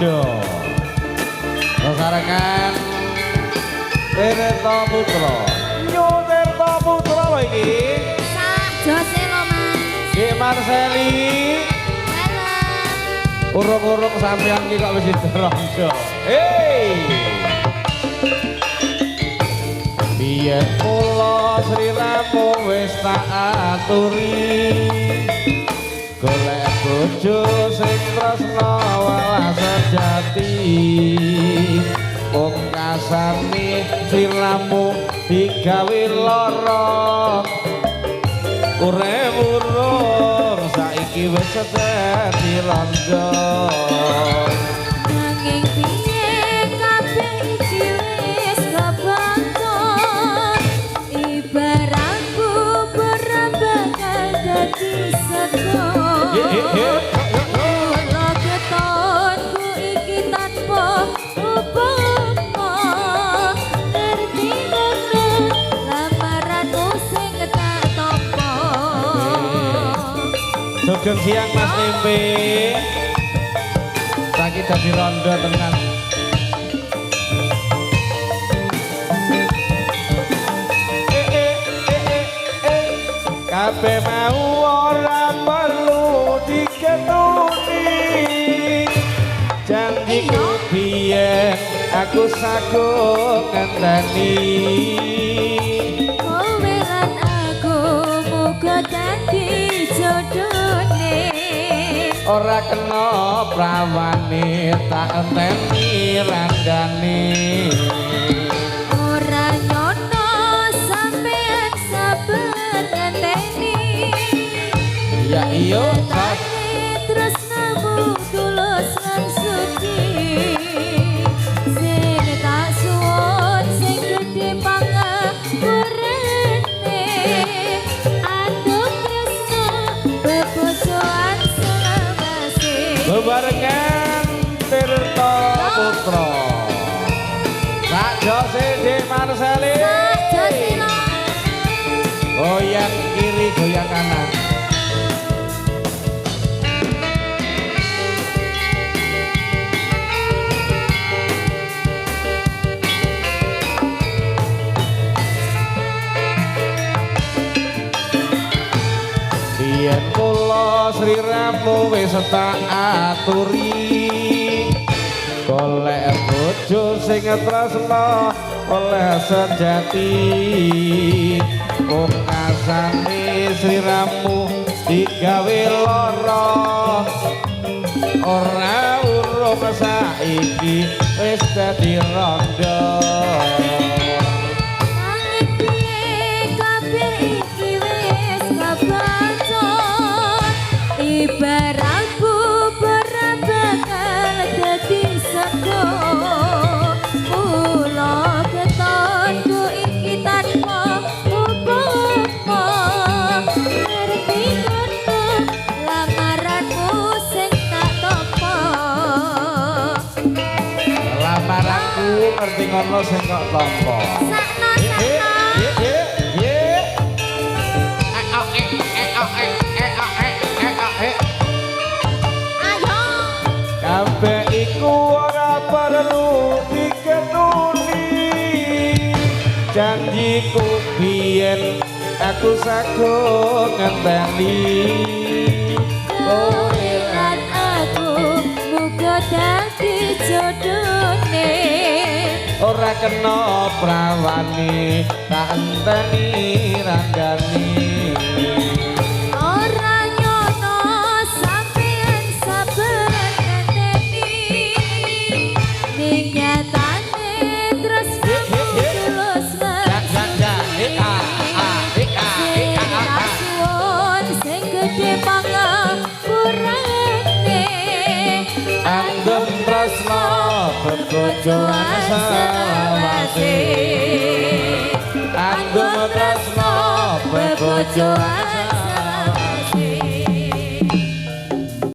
rondo. Besarengan Tirta Putra. Yo Tirta Putra lho iki. Sak jose lho Mas. Dik Marseli. Halo. Urung-urung sampean iki kok wis rondo. Hey. Biyen kula sliramu wis tak aturi. Golek bojo sing tresna welas sejati. Pungkasane sliramu digawe lara. Urip urung saiki wis dadi rondo. Nanging piye kabeh iki wis kebantot. Ibarat bubur bakal dadi sego. Kula ketonku iki tanpa upama. Ngerti ngono lamaranmu sing tak tampa. Sugeng siang Mas Tempe. Saiki dadi rondo tenan. Kabeh mau ora perlu diketuni. Janjiku biyen aku sagung ngenteni. Kowe lan aku muga dadi jodone. Ora kena prawane tak enteni randane. Ora nyono sampean saben ngenteni. Ya iya, Sas. Tresnamu tulus lan suci. Sing tak suwun sing gedhe pangapurane. Anduk tresno bebojoan selawase. Bebarengan Tirta Putra. Sak jose Dik Marseli. Sak jose lho. Goyang kiri, goyang kanan. Biyen kula sliramu wis tak aturi. Golek bojo sing tresna oleh sejati. Pungkasane sliramu digawe lara. Ora urung saiki wis dadi rondo. Nanging piye kabeh iki wis kebacut. Ibarat bubur bakal dadi sego. Mula ketonku iki tanpa upama. Ngerti ngono lamaranmu sing tak tampa. Lamaranku ngerti ngono sing kok tampa. Sakno sakno. Ayo. Kabeh iku ora perlu diketuni. Janjiku biyen aku sagung ngenteni. Kowe lan aku muga dadi jodone. Ora kena prawane tak enteni randane. Ora nyono sampean saben ngenteni. Ning nyatane tresnamu tulus lan suci. Sing tak suwun sing gedhe pangapurane. Anggep tresna bebojoan selawase. Anggep tresna bebojoan.